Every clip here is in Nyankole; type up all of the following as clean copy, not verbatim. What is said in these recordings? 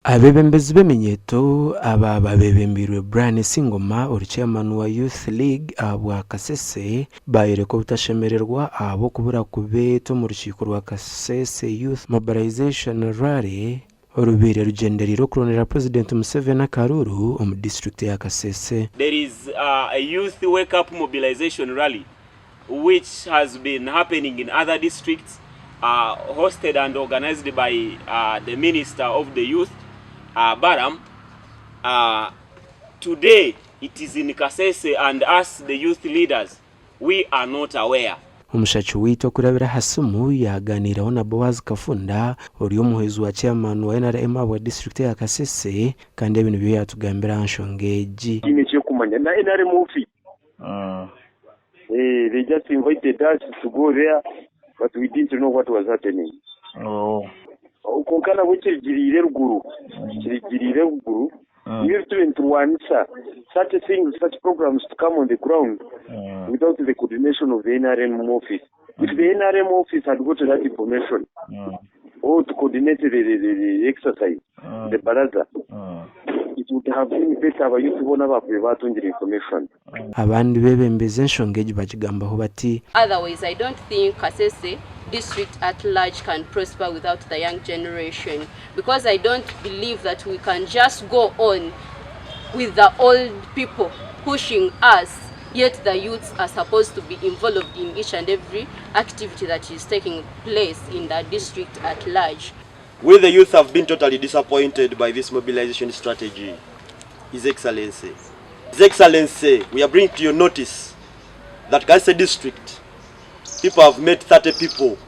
Abeebembezi b'eminyeeto aba babeebembeirwe Brian Singoma ori Chairman wa Youth League ahabwa Kasese baayoreka obutashemererwa ahabw'okubura kubeeta omu rukiiko rwa Kasese Youth Mobilisation Rally orubaire rugyendereire okurondera Purezidenti Museveni akaruuru omu disiturikiti ya Kasese. There is a youth wake up mobilization rally which has been happening in other districts hosted and organized by the minister of the youth Balaam. Today it is in Kasese and us the youth leaders we are not aware. Omushaki waitu okurabira aha simu yaaganiiraho na Boaz Kafunda ori omuhwezi wa chairman wa NRM ahabwa disiturikiti eya Kasese kandi ebi nibyo yaatugambira aha nshonga egi. Tihaine ekirikumanya na NRM office they just invited us to go there but we didn't know what was happening. Kwonka nabwo kirigiriire eruguru kirigiriire eruguru nibyo ebi turiyo niturwanisa such things such programs to come on the ground without the coordination of the NRM office. If the NRM office had got that information or to coordinate the, the, the, the exercise, the baraza, it would have been better abayouth boona abakubaire baatungire information. Abandi beebembezi enshonga egi bagigambaho bati. Otherwise I don't think Kasese district at large can prosper without the young generation because I don't believe that we can just go on with the old people pushing us yet the youths are supposed to be involved in each and every activity that is taking place in the district at large. We the youth have been totally disappointed by this mobilization strategy. His Excellency. His Excellency, we are bringing to your notice that Kasese district, people have met 30 people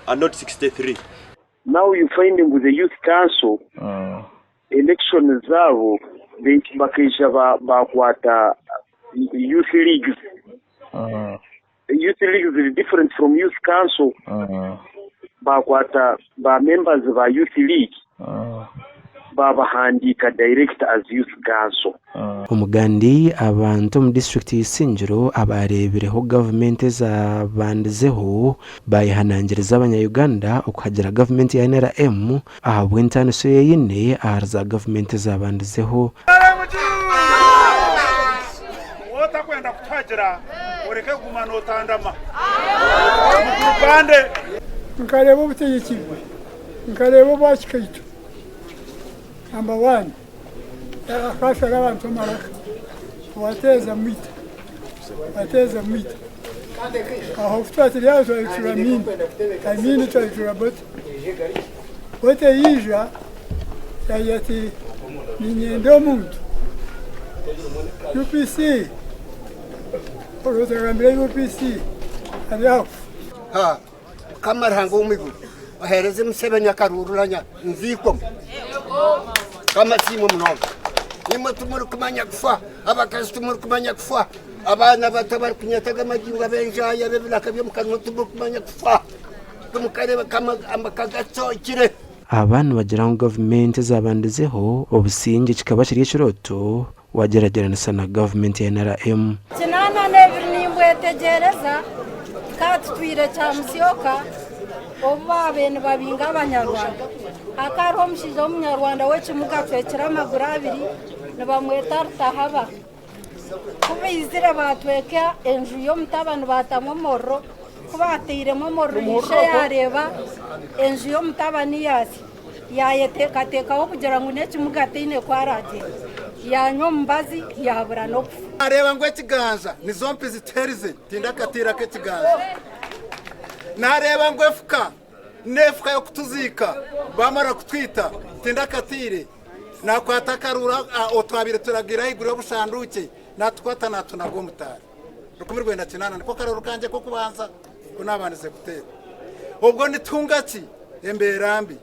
and not 63. Now you find ngu the youth council elections zaabo bakaija bakwata youth leagues. Youth leagues ziri different from youth council. Bakwata ba members ba youth league babahandiika direct as youth council. Omugandi, Abantu omu disiturikiti ya Isingiro abaareebireho gavumenti ezabandizeho baayehanangiriza abanya-Uganda okuhagira gavumenti ya NRM ahabw'entaaniso ei eine ahari za gavumenti ezabandizeho. Otakwenda kutuhagira oreke kuguma notandama mukuru Pande. Nkareeba obutegyeki bwe, nkareeba obwa kikaito. Namba wani, akashara abantu amaraka, owateeza mwita, owateeza mwita. Aho ku twatiri aho twayicura Amiini, Amiini twayicura Bote. Bote yaija yaagira ati niinyenda omuntu UPC, orwo twagambira UPC ari aha kufa. Mukama Ruhanga ow'omu iguru oheereze Museveni akaruururanya nziikwamu. Mukama asiimwe munonga. Imwe timurikumanya kufa, abakazi timurikumanya kufa, abaana bato abarikunyetaga amagingo ab'enjaya ab'ebiraka by'omu kanwa timurikumanya kufa. Timukareeba ku amaka gacokire. Aba nibagira ngu gavumenti ezabandizeho obusingye kikaba kiri ekirooto wagyeragyeranisa na gavumenti ya NRM. Kinaana n'ebiri nimbwetegyereza, tukaba tutwire Kyamusyoka obu baabaire nibabinga Abanyarwanda. Hakaba hariho omushaija w'Omunyarwanda w'ekimuga acwekire amaguru abiri nibamweta Rutahaba. Ku baizire baatweka enju y'omutabani baatamu omuriro, ku baatairemu omuriro ishe yaareeba enju y'omutabani yaatsya. Yaayeteekateekaho kugira ngu n'ekimuga taine ku araagyende. Yaanywa omubazi yaabura n'okufa. Naareeba ngu ekiganza nizo mpi zituherize, tindakatiirako ekiganza. Naareeba ngu efuka n'efuka y'okutuziika baamara kutwita, tindakatiire. Naakwata akaruuru otwabaire turagiire ahaiguru y'obushanduukye, naatukwata naatunaga omu taara. 1980 niko karuuru kangye k'okubanza ku naabandize kuteera. Obwo nitunga ki? Embeera mbi.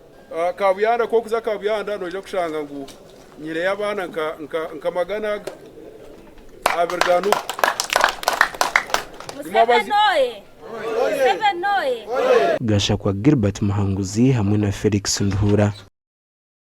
Kabuyanda ku orikuza Kabuyanda noija kushanga ngu nyineyo abaana nka 200 ga nuku. Museveni oye! Museveni oye! Gashakwa Gilbert Muhanguzi hamwe na Felix Nduhura.